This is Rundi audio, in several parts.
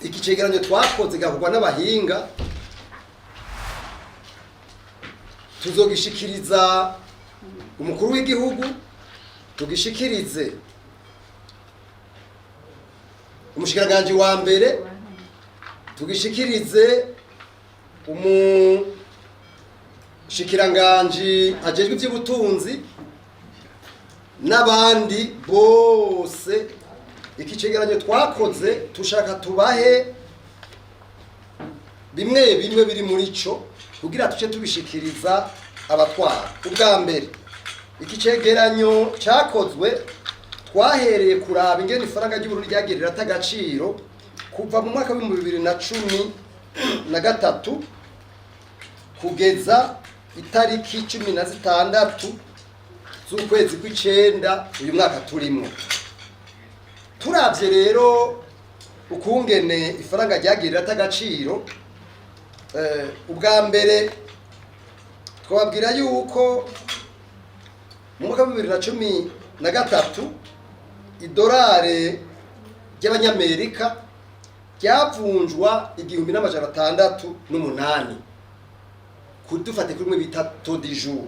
Iki cegeranyo twakoze gakorwa n'abahinga, tuzogishikiriza umukuru w'igihugu, tugishikirize umushikiranganji wa mbere, tugishikirize umushikiranganji ajejwe iby'ubutunzi n'abandi bose. Iki cegeranyo twakoze tushaka tubahe bimwe bimwe biri muri cyo kugira tuce tubishikiriza abatwara. Ubwa mbere, iki cegeranyo cyakozwe twahereye kuraba ingene ifaranga ry'Uburundi ryagiye rirata agaciro kuva mu mwaka w'2013 kugeza itariki 16 z'ukwezi kw'icenda uyu mwaka turimo. Turavye rero ukungene ifaranga ryagiye rirata agaciro, ubwa mbere twababwira yuko mu mwaka wa 2013 idolare ry'Abanyamerika ryavunjwa 1608, kudufate kuri mwe bita taux du jour.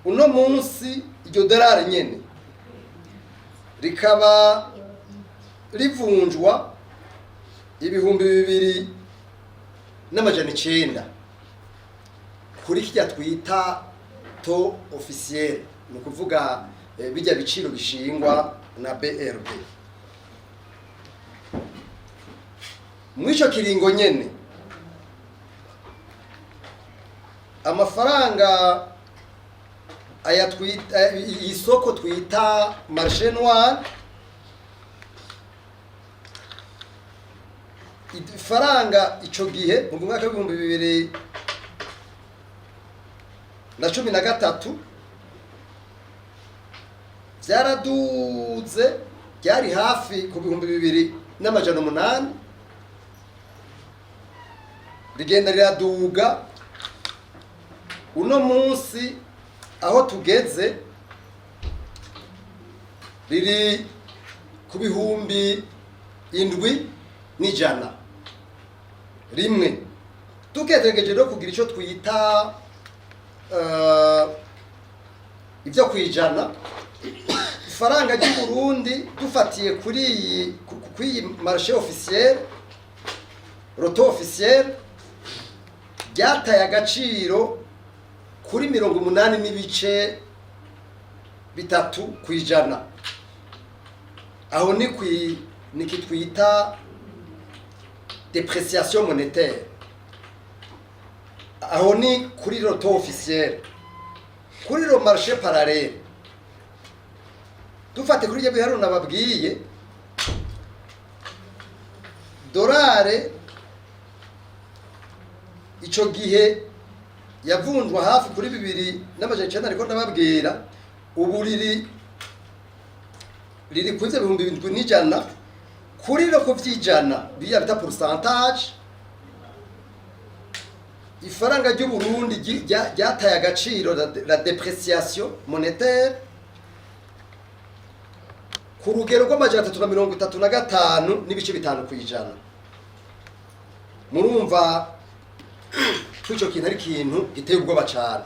Uno munsi iryo dolari nyene rikaba rivunjwa 2900 kuri kirya twita taux officiel, ni ukuvuga bijya biciro bishingwa na BRB. Muri ico kiringo nyene amafaranga aya twita isoko twita marché noir, ifaranga ico gihe mu mwaka w'2013 byaraduze, byari hafi ku 2800, rigenda riraduga. Uno munsi aho tugeze riri ku 7100 rimwe. Tugerageje rero kugira icyo twita ibyo kwijana, ifaranga ry'u Burundi dufatiye kuri iyi kuri iyi marché officiel, le taux officiel, ryataye agaciro kuri 80.3%. Aho ni kwi niki twita dépréciation monétaire. Aho ni kuri le taux officiel. Kuri le marché parallèle, dufate kuri ibyo biharuro nababwiye, dorare ico gihe yavunjwa hafi kuri 2900, ariko ndababwira ubu riri kuri 7100. Kuri no ku vy'ijana biriya bita pourcentage, ifaranga ry'u Burundi ryataye agaciro, la dépréciation monétaire, ku rugero rw'335.5%. Murumva ko ico kintu ari ikintu giteye ubwoba cane,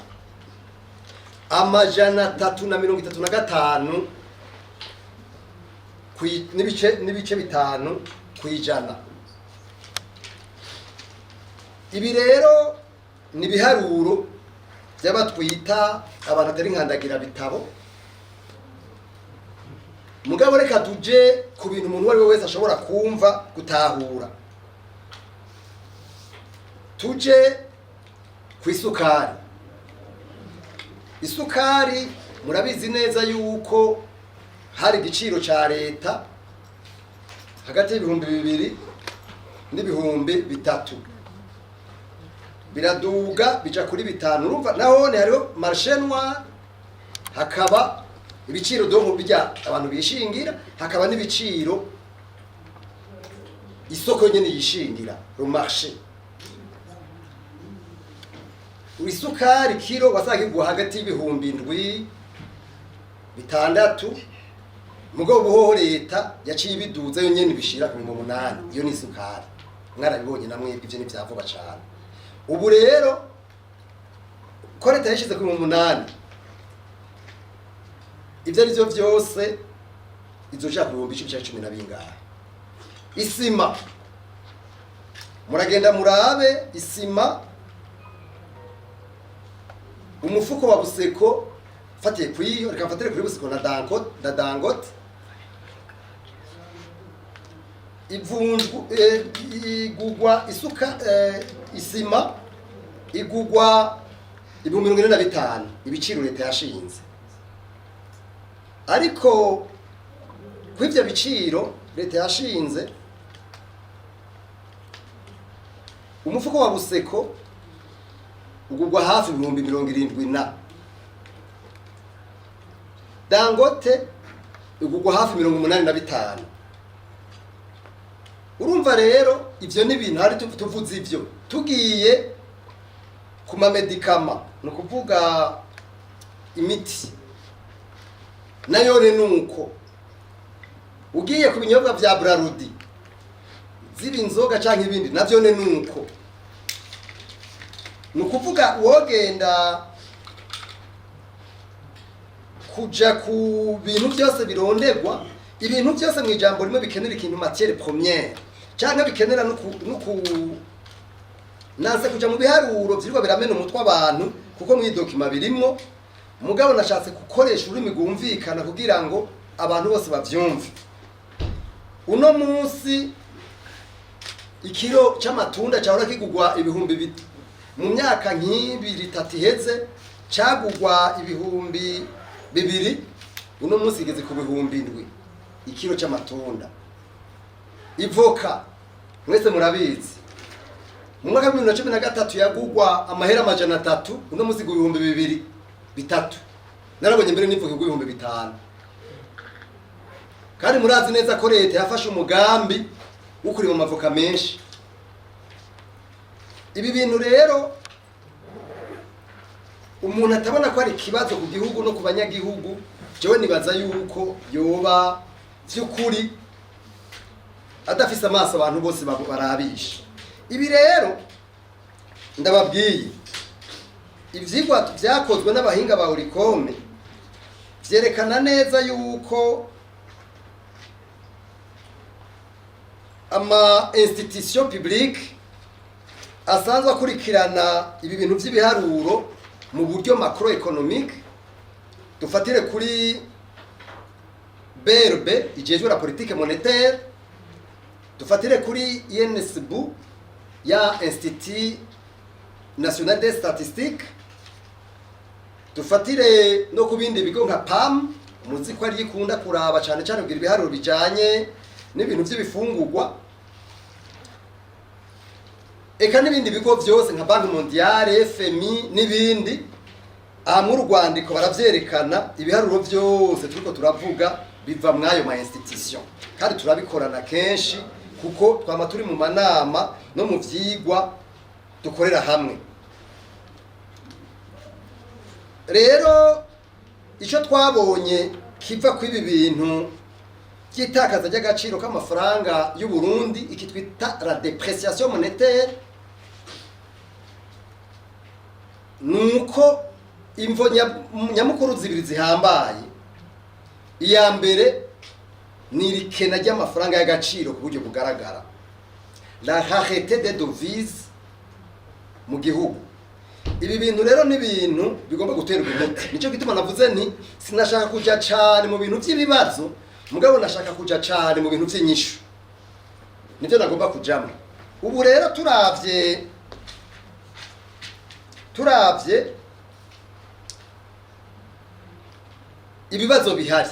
335 n'ibice 5%. Ibi rero ni ibiharuro by'abatwita abantu atari nkandagira bitabo. Mugabo reka tuje ku bintu umuntu uwo ari we wese ashobora kumva, gutahura. Tuje ku isukari. Isukari murabizi neza yuko hari igiciro ca leta hagati y'2000 n'3000, biraduga bija kuri 5000. Urumva nahone hariho marché noir, hakaba ibiciro donc bijya abantu bishingira, hakaba n'ibiciro isoko nyene yishingira, le marché. Isukari kiro wasanga igwa hagati y'7,000, 6,000. Mugabo buhoho leta yaciye ibiduza yo nyene, ibishira ku 800. Iyo ni isukari, mwarabibonye namwe, ivyo ni vya vuba cane. Ubu rero ko leta yashize ku 800, ivyo ari vyo vyose izoja ku 10,000 canke cumi na bingahe. Isima, muragenda murabe isima, umufuko wa Buseko, fatiye kwiyo, reka mfatire kuri Buseko na Dangote, ivunjwa igugwa isuka isima igugwa 45,000, ibiciro leta yashinze. Ariko kw'ivyo biciro leta yashinze, umufuko wa Buseko ugugwa hafi 70,000, na Dangote igugwa hafi 85. Urumva rero ivyo ni ibintu hari tuvuze ivyo tugiye ku ma médicaments, ni ukuvuga imiti, nayo ni nuko. Ugiye ku binyobwa vya Brarudi, ziba inzoga canke ibindi, navyo ni nuko. Ni ukuvuga wogenda kuja ku bintu byose birondegwa, ibintu byose mu ijambo rimwe bikenera ikintu matière première, canke bikenera nuku nanse kuja mu biharuro vyirwa biramena umutwe abantu, kuko mu document birimwo. Mugabo nashatse gukoresha ururimi rwumvikana kugira ngo abantu bose bavyumve. Uno munsi ikiro c'amatunda cahora kigugwa mu myaka nk'ibiri itatu iheze cagugwa 2000, uno munsi igeze ku 7000 ikiro c'amatunda. Ivoka mwese murabizi, mu mwaka wa 2013 yagugwa amahera 300, uno munsi ku 2000, 3000. Narabonye mbere n'ivoka igwa 5000. Kandi murazi neza ko leta yafashe umugambi wo kurima amavoka menshi. Ibi bintu rero umuntu atabona ko ari ikibazo ku gihugu no ku banyagihugu, jewe nibaza yuko yoba vy'ukuri adafise amaso abantu bose barabisha. Ibi rero ndababwiye, ivyigwa vyakozwe n'abahinga ba Olucome vyerekana neza yuko ama institution publique asanzwe akurikirana ibi bintu vy'ibiharuro mu buryo macroéconomique, dufatire kuri BRB ijejwe la politique monétaire, dufatire kuri INSB ya Institut National des Statistiques, dufatire no ku bindi bigo nka PAM, muzi ko ari ikunda kuraba cyane cyane kugira ibiharuro bijanye n'ibintu by'ibifungurwa, eka n'ibindi bigo byose nka Banque Mondiale, FMI n'ibindi. Aha muri urwandiko baravyerekana, ibiharuro byose turiko turavuga biva mw'ayo ma institution, kandi turabikorana kenshi kuko twama turi mu manama no mu vyigwa dukorera hamwe. Rero icyo twabonye kiva ku ibi bintu by'itakaza ry'agaciro k'amafaranga y'u Burundi, iki twita la dépréciation monétaire, nuko imvo nyamukuru zibiri zihambaye. Iya mbere ni irikena ry'amafaranga y'agaciro ku buryo bugaragara, la rareté des devises mu gihugu. Ibi bintu rero ni ibintu bigomba guterwa umuti. Nicyo gituma navuze nti sinashaka kuja cane mu bintu by'ibibazo, mugabo nashaka kuja cane mu bintu by'inyishu, nivyo nagomba kujamwo. Ubu rero turavye ibibazo bihari,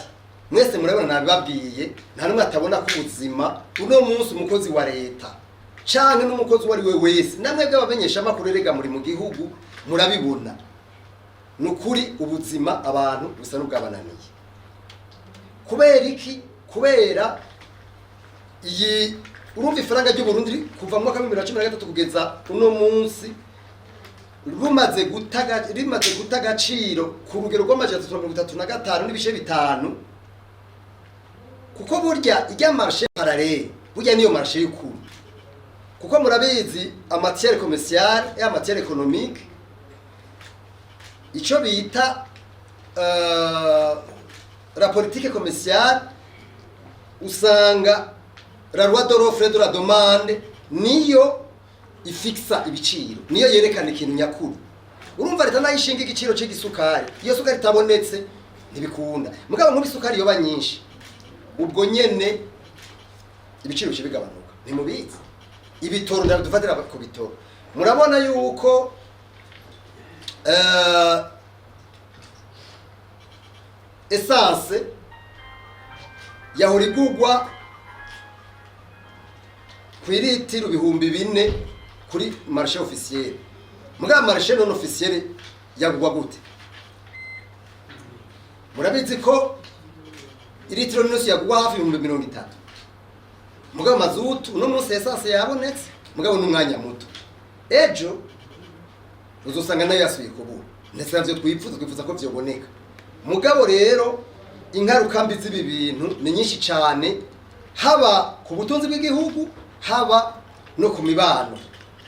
mwese murabona, nabibabwiye, nta n'umwe atabona ko ubuzima uno munsi umukozi wa leta canke n'umukozi uwo ari we wese, namwe bw'abamenyeshamakuru, erega muri mu gihugu murabibona, ni ukuri ubuzima abantu busa n'ubwabananiye. Kubera iki? Kubera iyi, urumva, ifaranga ry'u Burundi kuva mu mwaka wa 2013 kugeza uno munsi rimaze guta agaciro ku rugero rw'amajana atatu na mirongo itatu na gatanu n'ibice bitanu. Kuko burya ijya marché parallèle, burya niyo marché y'ukuri, kuko murabizi, en matière commerciale et en matière économique, ico bita la politique commerciale, usanga la loi de l'offre et de la demande niyo ifixa ibiciro, niyo yerekana ikintu nyakuri. Urumva, leta nayo ishinga igiciro cy'igisukari, iyo sukari itabonetse ntibikunda. Mugabo nk'ubu isukari yoba nyinshi, ubwo nyene ibiciro bice bigabanuka. Ntimubizi? Ibitoro, ndadufatira ku bitoro. Murabona yuko essence yahora igugwa ku iritiro 4000 kuri marché officiel. Mugabo marché non officiel yagugwa gute? Murabizi ko iritiro n'inusu yagugwa hafi 30,000. Mugabo mazutu, uno munsi essence yabonetse, mugabo n'umwanya muto, ejo uzosanga nayo yasubiye kubura. Ndetse navyo twifuza, twifuza ko vyoboneka. Mugabo rero ingaruka mbi z'ibi bintu ni nyinshi cyane, haba ku butunzi bw'igihugu, haba no ku mibano.